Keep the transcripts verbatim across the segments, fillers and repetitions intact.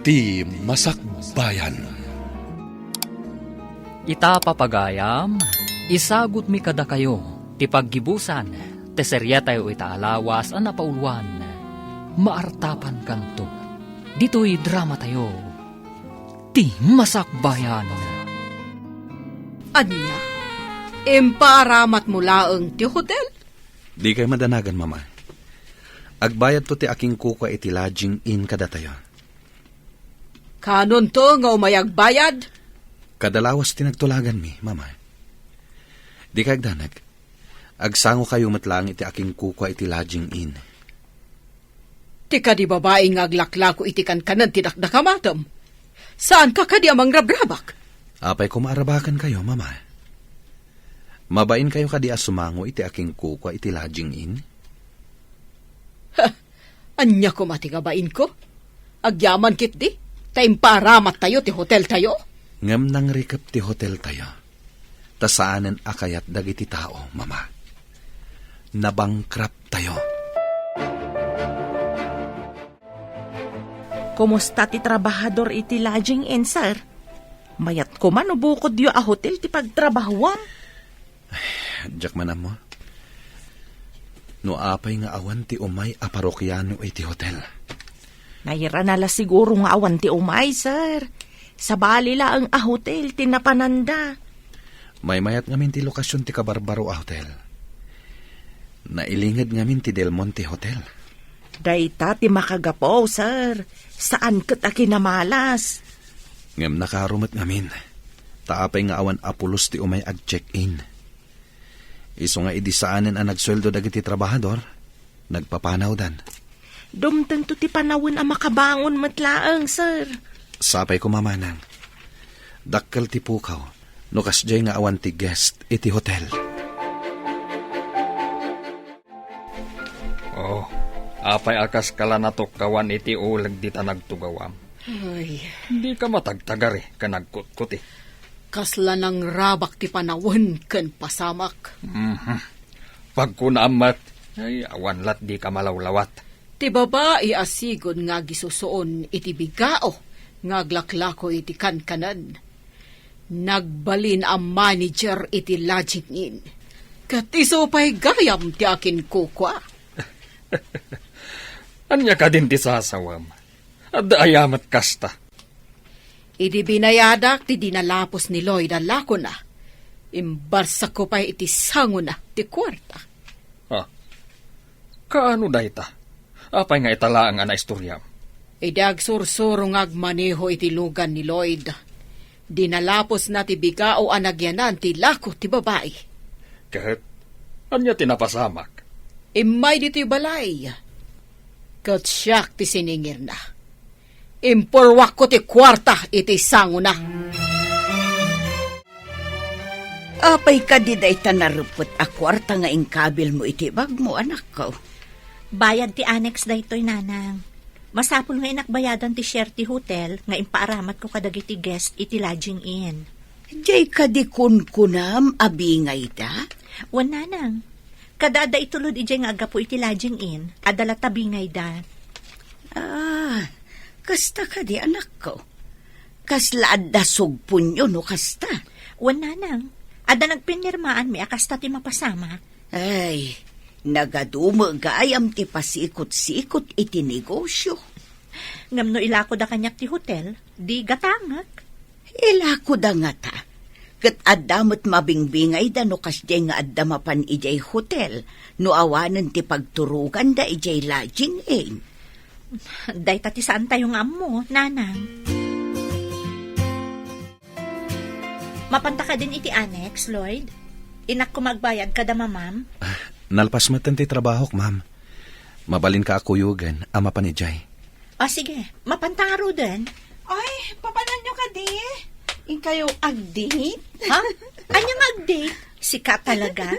Ti Masakbayan. Ita, papagayam, isagutmi kadakayo ti paggibusan ti seriatayo ita a lawas a napauluan, Maartapankanto. Ditoy dramatayo, Ti Masakbayan. Ania? Impaaramatmo laeng ti hotel? Dikay madanagan, Mama. Agbayadto ti akinkukua iti lodging inn kadatayo. Kanonto nga umay agbayad? Kada lawas ti nagtulaganmi, Mama. Dikay agdanag. Agsangokayo met laeng iti akinkukua iti lodging inn. Ti kadi babai nga aglaklako iti kankanen ti dakdakamatem. Saanka kadi a mangrabrabak? Apay koma arabakankayo, Mama? Mabainkayo kadi a sumango iti akinkukua iti lodging inn? Ha! Ania koma ti kabainko? Agyaman ketdi, ta impaaramattayo ti hoteltayo. Ngem nangrikep ti hoteltayo, ta saanen a kayat dagiti tao, Mama. Nabankrupt-tayo. Kumusta ti trabahador iti lodging inn, sir? Mayat koma no bukodyo a hotel ti pagtrabahuam. Diak man ammo no apay nga awan ti umay a parokiano iti hotel. Nairana la siguro nga awan ti umay, sir. Sabali laeng a hotel ti napananda. Maymayat ngamin ti lokasion ti kabarbaro a hotel. Nailinged ngamin ti Del Monte Hotel. Dayta ti makagapu, sir. Saan ket a kinamalas. Ngem nakaro met ngamin, ta apay nga awan a pulos ti umay ag-check-in. Isu nga idi saanen a nagsueldo dagiti trabahador, nagpapanawdan. Dumtengto ti panawen a makabangon met laeng, sir. Sapay koma, Manang. Dakkel ti pukaw no kasdiay nga awan ti guest iti hotel. Oh, apay a kaska la natukkawan iti uleg dita nagtugawam? Ay. Dika matagtagari ken agkutkuti. Kasla nangrabak ti panawen ken pasamak. Mhm. Pagkunaam met, ay, awan lat dika malawlawat. Ti babai a sigud nga agisusuon iti bigao nga aglaklako iti kankanen. Nagbalin a manager iti lodging inn. Ket isu pay gayam ti akinkukua. Ania kadin ti sasawem? Adda aya met kasta? Idi binayadak ti dinalapos ni Lloyd a lakona, imbarsakko pay iti sangona ti kuarta. Ah, kaano dayta? Apay nga ita laeng a naistoriam? Idi agsursuro nga agmaneho iti lugan ni Lloyd, dinalaposna ti bigao a nagyanan ti lako ti babai. Ket ania ti napasamak? Immay ditoy balay, ket siak ti siningirna. Impurwakko ti kuarta iti sangona. Apay kadi dayta narepet a kuarta nga inkabilmo iti bagmo, anakko? Bayad ti annex daytoy, nanang. Masapul nga inakbayadan ti share ti hotel nga impaaramatko kadagiti guest iti lodging inn. Diay kadi kunkunam a bingayda? Wen, nanang. Kada adda itulod idiay nga aggapu iti lodging inn, adda latta bingayda. Ah, kasta kadi, anakko? Kasla adda sugponyo no kasta? Wen, nanang. Adda nagpinirmaanmi a kasta ti mapasamak. Ay, nagadu met gayam ti pasikot-sikot iti negosio. Ngem no ilakoda kaniak ti hotel, di gatangek. Ilakoda ngata. Ket adda met mabingbingayda no kasdiay nga adda mapan idiay hotel no awanen ti pagturoganda idiay lodging inn. Dayta ti saantayo nga ammo, nanang. Mapanta kadin iti annex, Lloyd? Innak koma agbayad kada mamam? Ah, nalpas metten ti trabahok, ma'am. Mabalinka a kuyogen a mapan idiay. Ah, sige. Mapanta ngaruden. Ay, papananyo kadi? Inkayo ag-date? Ha? Ania nga ag-date? Sika talaga?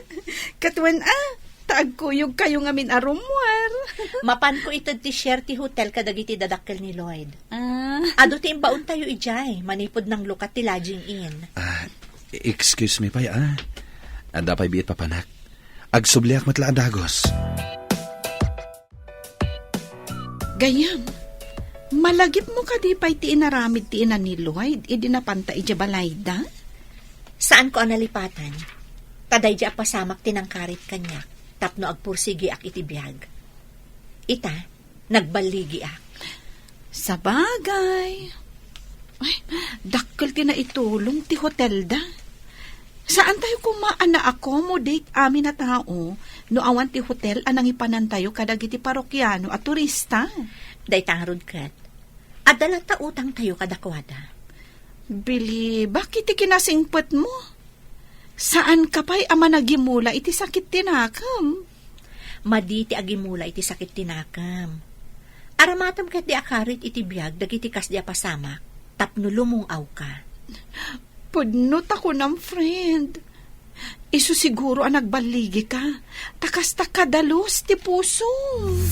Ket wen a, ta agkuyogkayo ngamin a rummuar. Mapanko ited ti share ti hotel kadagiti dadakkel ni Lloyd. Ah. Adu ti imbaontayo idiay, manipud nanglukat ti lodging inn. Ah, excuse me pay, ah. Adda pay biit papanak. Agsubliak met la a dagus. Gayam, Malagipmo kadi pay ti inaramid ti ina ni Lloyd idi napanta idiay balayda? Saanko a nalipatan. Ta daydi a pasamak ti nangkarit kaniak tapno agpursigiak iti biag. Ita, nagballigiak. Sabagay. Ay, dakkel ti naitulong ti hotelda. Saantayo koma a na-accommodate amin a tao no awan ti hotel a nangipanantayo kadagiti parokiano a turista. Dayta ngarud ket, adda latta utangtayo kadakuada. Bilibak iti kinasingpetmo. Saanka pay a managimula iti sakit ti nakem. Madi ti agimula iti sakit ti nakem. Aramatem ketdi a karit iti biag dagiti kasdi a pasamak tapno lumung-awka. Pudno ta kunam, friend. Isu siguro a nagballigika, ta kasta kadalus ti pusom.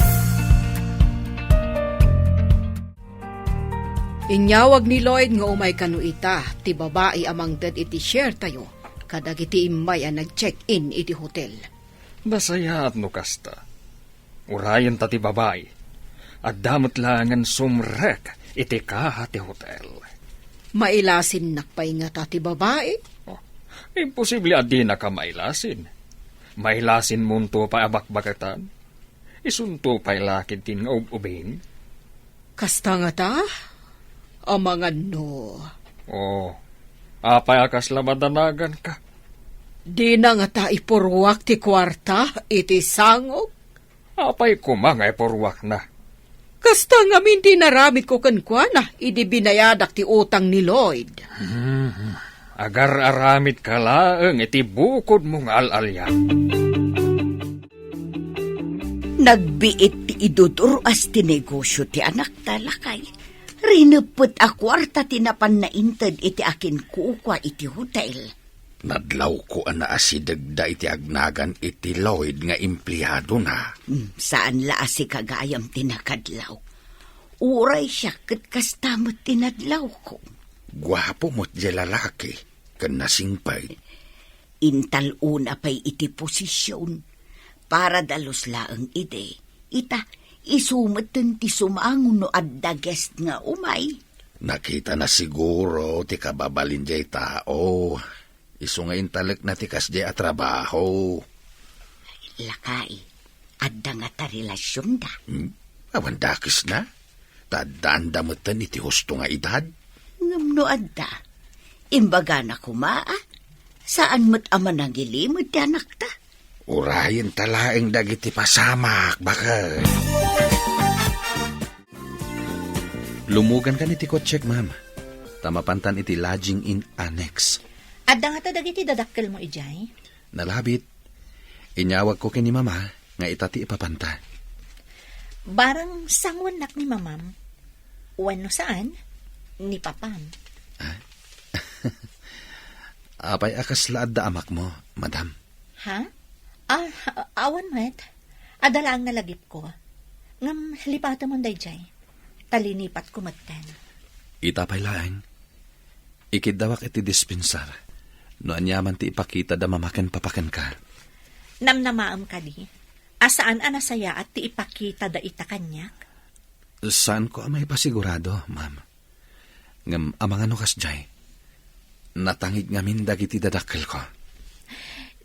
Inyawag ni Lloyd nga umay kano ita ti babai a mangted iti sharetayo kadagiti immay a nag-check-in iti hotel. Nasayaat no kasta. Urayenta ti babai. Adda met laengen sumrek iti kaha ti hotel. Mailasinnak pay ngata ti babai? Oh, imposible a dinaka mailasin. Mailasinmonto pay a bakbaketan. Isunto pay la ketdin nga ub-ubing. Kasta ngata? Amangan no. Oh, apay a kasla madanaganka? Dina ngata ipurruak ti kuarta iti sangok? Apay koma nga ipurruakna? Kasta ngamin ti inaramidko kenkuana idi binayadak ti utang ni Lloyd. Hmm, agar-aramidka laeng iti bukodmo nga al-alian. Nagbiit ti idudur-as ti negosio ti anakta, lakay. Rineppet a kuarta ti napanna inted iti akinkukua iti hotel. Nadlawko a naasidegda iti agnagan iti Lloyd nga empleadona. Hmm, saan la a sika gayam ti nakadlaw. Uray siak ket kasta met ti nadlawko. Guapo met diay lalaki, ken nasingpet. Intal-ona pay iti posision. Para dalus laeng idi. Ita, isu metten ti sumango no adda guest nga umay. Nakitana siguro ti kababalin diay tao. Isu nga intalekna ti kasdiay a trabaho. Lakay, adda ngata relasionda? Hmm? Awan dakesna? Ta addaanda metten iti husto nga edad? Ngem no adda, imbagana koma a saan met a manangilimed ti anakta. Urayenta laeng dagiti pasamak, baket. Lumugankan iti kotsek, ma'am. Ta mapantan iti lodging inn annex. Adda ngata dagiti dadakkelmo idiay? Nalabit. Inyawagko ken ni mama nga ita ti ipapanta. Barang sanguennak ni mamam, wenno saan, ni papam. Ah? Apay a kasla adda amakmo, madam? Ha? Ah, awan met. Adda laeng nalagipko. Ngem lipatemon daydiay. Ta linipatko metten. Ita pay laeng, ikiddawak iti dispensar no aniaman ti ipakitada mama ken papa kenka. Namnamaem kadi a saan a nasayaat ti ipakitada ita kaniak? Saanko a maipasigurado, ma'am. Ngem amangan no kasdiay, natangig ngamin dagiti dadakkelko.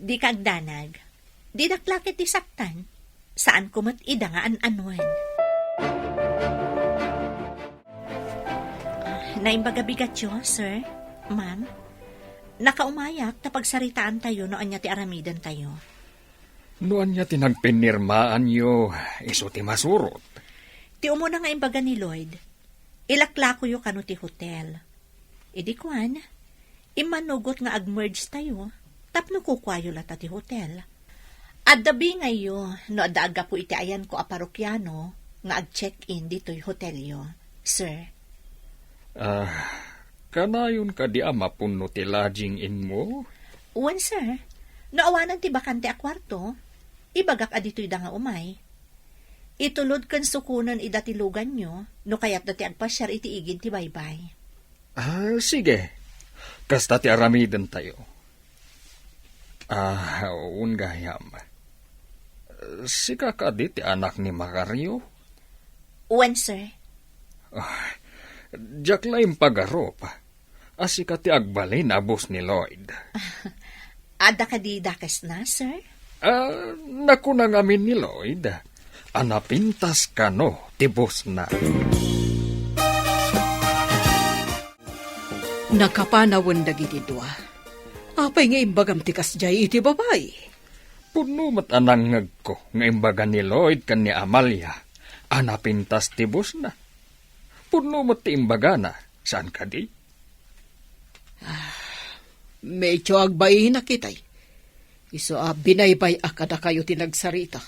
Dika agdanag. Didak la ket ti saktan. Saanko met ida nga an-anuen. Ah, naimbag a bigatyo, sir, ma'am. Nakaumayak ta pagsaritaantayo no ania ti aramidentayo. No ania ti nagpinirmaanyo, isu ti masurot. Ti umuna nga imbaga ni Lloyd, ilaklakoyo kano ti hotel. Idi kuan, immanugot nga ag-merge tayo tapno kukuayo latta ti hotel. Adda bingayyo no adda aggapu iti ayanko a parokiano nga ag-check-in ditoy hotelyo, sir. Ah, kanayon kadi a mapunno ti lodging inmo? Wen, sir. No awanan ti bakante a kuarto, ibagak a ditoyda nga umay. Itulod ken sukonen ida ti luganyo no kayatda ti agpasiar iti igid ti baybay. Ah, sige. Kasta ti aramidentayo. Ah, wen gayam. Sika kadi ti anak ni Macario? Wen, sir. Ah, diak la impagarup a sika ti agbalin a boss ni Lloyd. Adda kadi dakesna, sir? Ah, nakuna ngamin ni Lloyd a napintas kano ti bossna. Nakapanawen dagiti dua. Apay nga imbagam ti kasdiay iti babai? Pudno met a nangngegko nga imbaga ni Lloyd ken ni Amalia a napintas ti bossna. Pudno met ti imbagana, saan kadi? Ah, medyo agbainak itay. Isu a binaybay-ak kadakayo ti nagsarita.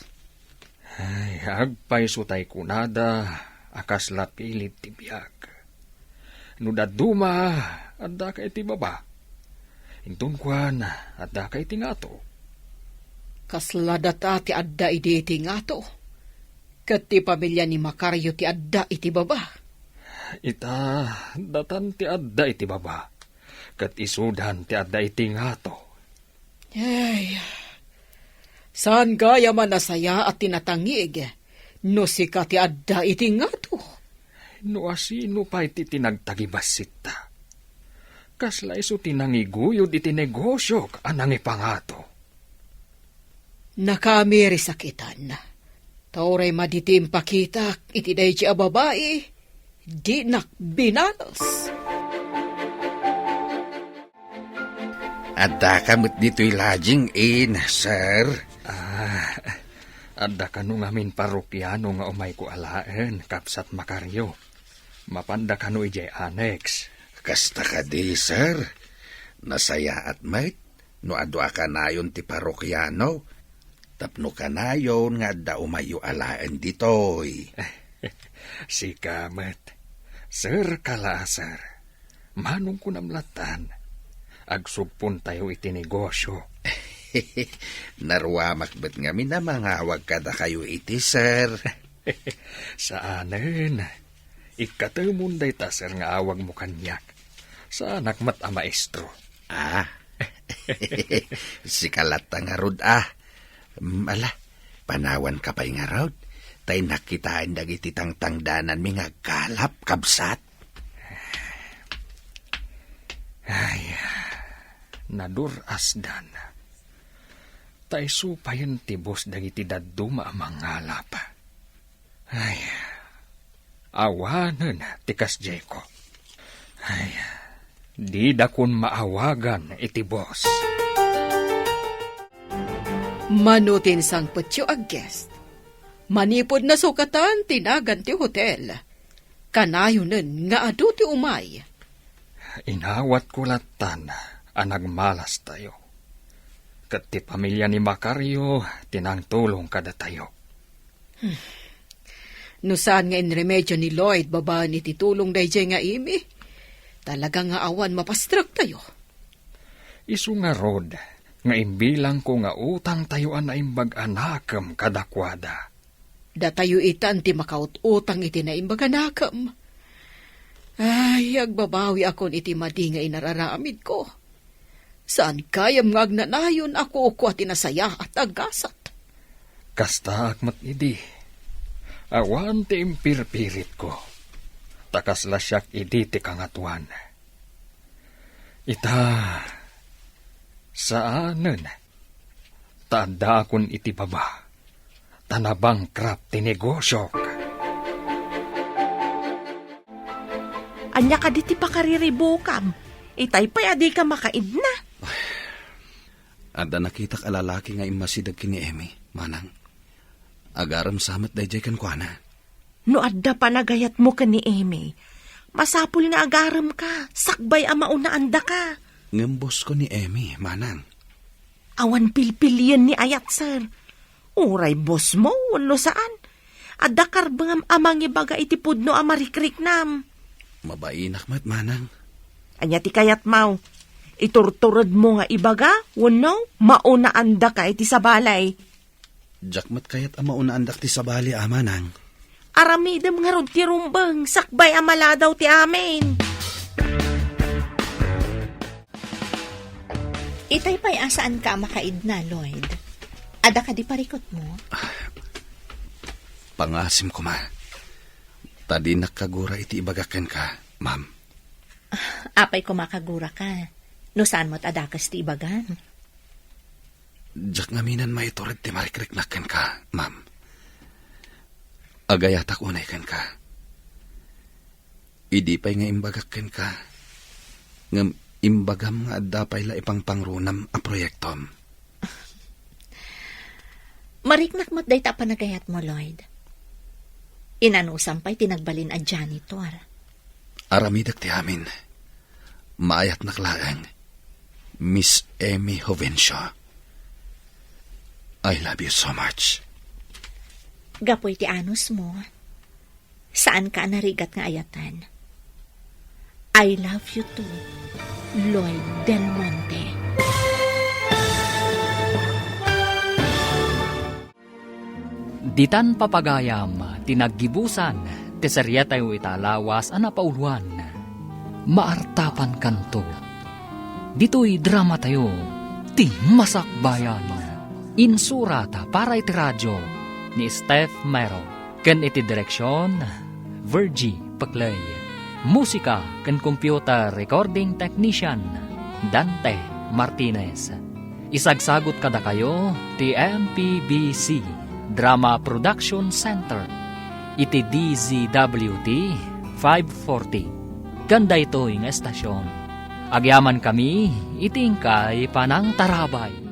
Ay, agpayso tay kunada a kasla pilit ti biag. No dadduma, addaka iti baba. Inton kuan, addaka iti ngato. Kasla data ti adda idi iti ngato, ket ti pamilia ni Macario ti adda iti baba. Ita, datan ti adda iti baba, ket isudan ti adda iti ngato. Ay, saan gayam a nasayaat ti natangig no sika ti adda iti ngato? No asino pay ti tinagtagibassitta? Kasla isu ti nangiguyod iti negosiok a nangipangato. Nakaamirisakitan. Ta uray madi ti impakitak iti daydi a babai, dinak binalos. Addaka met ditoy lodging inn, sir? Ah, adda kano ngamin parokiano nga umayko alaen, Kabsat Macario. Mapanda kano idiay annex. Kasta kadi, sir. Nasayaat met no adu a kanayon ti parokiano tapno kanayon nga adda umayyo alaen ditoy. Sika met, sir ka la, sir. Manong kunam lattan, agsugpontayo iti negosio. Naruamak met ngamin a mangawag kadakayo iti sir. Saanen. Ikkatemon dayta, sir, nga awagmo kaniak. Saanak met a maestro. Ah. Sika latta ngarud, ah. Mm, ala, panawanka pay ngarud. Tay nakitaen dagiti tangtangdananmi nga agkalap, kabsat. Ay, nadur-asdan. Ta isu payen ti boss dagiti dadduma a mangalap. Ay, awanen ti kasdiayko. Ay, didakon maawagan iti boss. Mano ti insangpetyo a guest? Manipud nasukatan ti nagan ti hotel, kanayonen nga adu ti umay. Inawatko lattan a nagmalastayo. Ket ti pamilia ni Macario ti nangtulong kadatayo. Hmm. No saan nga inremedio ni Lloyd babaen iti tulong daydiay nga Amy, talaga nga awan mapastrektayo. Isu ngarud nga imbilangko nga utangtayo a naimbag a nakem kadakuada. Datayo itan ti makaut-utang iti naimbag a nakem. Ay, agbabawiakon iti madi nga inararamidko. Saan gayam nga agnanayon a kukua ti nasayaat a gasat. Kastaak met idi. Awan ti impirpiritko. Ta kasla siak idi ti kangatoan. Ita, saanen. Ta addaakon iti baba. Ta nabangkrap ti negosiok. Ania kadi ti pakariribukam? Itay pay a dika makaidna. Adda nakitak a lalaki nga immasideg ken ni Emmy, manang. Agarem sa met daydiay kenkuana. No adda panagayatmo ken ni Emmy, masapul nga agaremka, sakbay a maunaandaka. Ngem boss ko ni Emmy, manang. Awan pilpilien ni ayat, sir. Uray boss mo wenno saan, adda karbengam a mangibaga iti pudno a marikriknam. Mabainak met, manang. Ania ti kayatmo? Iturturedmo nga ibaga wenno maunaandaka iti sabali? Diak met kayat a maunaandak ti sabali, a, manang. Aramidem ngarud ti rumbeng sakbay a maladaw ti amin. Itay pay a saanka a makaidna, Lloyd. Adda kadi parikutmo? Pangasim koma. Ta dinak kagura iti ibagak kenka, ma'am. Apay koma kaguraka, no saan met a dakes ti ibagam? Diak ngamin maitured ti marikriknak kenka, ma'am. Agayatak unay kenka. Idi pay nga imbagak kenka, ngem imbagam nga adda pay la ipangpangrunam a proyektom. Mariknak met dayta a panagayatmo, Lloyd. Inanusam pay ti nagbalin a janitor. Aramidek ti amin. Maayatnak laeng, Miss Amy Jovencio. I love you so much. Gapu iti anusmo, saanka a narigat nga ayaten. I love you too, Lloyd Del Monte. Ditan papagayam ti naggibusan ti serietayo ita a lawas a napauloan, Maartapankanto. Ditoy dramatayo, Ti Masakbayan. Insurat para iti radio ni Steph Mero ken iti direksion, Virgie Peclay. Musika ken computer recording technician, Dante Martinez. Isagsagut kadakayo ti M P B C Drama Production Center iti D Z W T five forty. Ken daytoy nga estasion, agyamankami iti inkay panangtarabay.